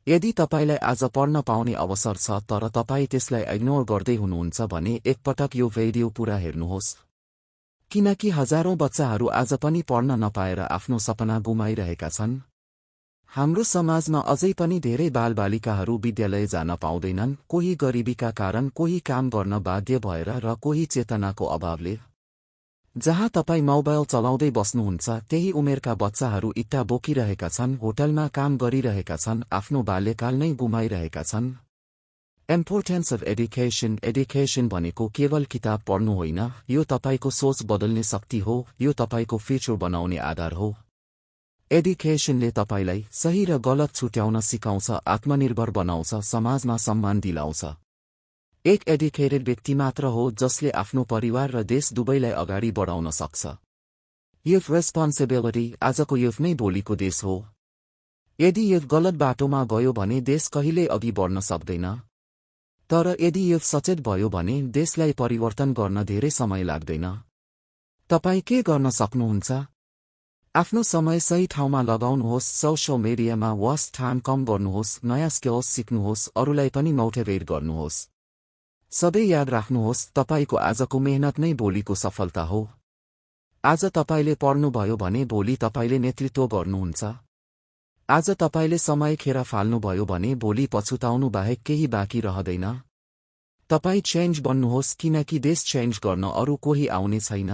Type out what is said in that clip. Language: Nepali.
यदि तपाईलाई आज पढ्न पाउने अवसर छ तर तपाईं त्यसलाई इग्नोर गर्दै हुनुहुन्छ भने एकपटक यो भिडियो पूरा हेर्नुहोस्। किनकि हजारौं बच्चाहरू आज पनि पढ्न नपाएर आफ्नो सपना गुमाइरहेका छन्। हाम्रो समाजमा अझै पनि धेरै बालबालिकाहरू विद्यालय जान पाउँदैनन्, कोही गरिबीका कारण, कोही काम गर्न बाध्य भएर र कोही चेतनाको अभावले। जहाँ तपाईं मोबाइल चलाउँदै बस्नुहुन्छ त्यही उमेरका बच्चाहरू इट्टा बोकिरहेका छन्, होटलमा काम गरिरहेका छन्, आफ्नो बाल्यकाल नै गुमाइरहेका छन्। इम्पोर्टेन्स अफ एडुकेसन भनेको केवल किताब पढ्नु होइन, यो तपाईको सोच बदल्ने शक्ति हो, यो तपाईको फ्युचर बनाउने आधार हो। एडुकेसनले तपाईलाई सही र गलत छुट्याउन सिकाउँछ, आत्मनिर्भर बनाउँछ, समाजमा सम्मान दिलाउँछ। एक एडुकेटेड व्यक्ति मात्र हो जसले आफ्नो परिवार र देश दुवैलाई अगाडि बढाउन सक्छ। युथ रेस्पोन्सिबिलिटी, आजको युथ नै भोलिको देश हो। यदि युथ गलत बाटोमा गयो भने देश कहिल्यै अघि बढ्न सक्दैन। तर यदि युथ सचेत भयो भने देशलाई परिवर्तन गर्न धेरै समय लाग्दैन। तपाईं के गर्न सक्नुहुन्छ? आफ्नो समय सही ठाउँमा लगाउनुहोस्, सोशल मिडियामा वेस्ट टाइम कम गर्नुहोस्, नयाँ स्किल्स सिक्नुहोस्, अरूलाई पनि मोटिभेट गर्नुहोस्। सबै याद राख्नुहोस्, तपाईको आजको मेहनत नै भोलिको सफलता हो। आज तपाईले पढ्नुभयो भने भोलि तपाईले नेतृत्व गर्नुहुन्छ। आज तपाईले समय खेर फाल्नुभयो भने भोलि पछुताउनु बाहेक केही बाँकी रहँदैन। तपाई चेन्ज बन्नुहोस्, किनकि देश चेन्ज गर्न अरू कोही आउने छैन।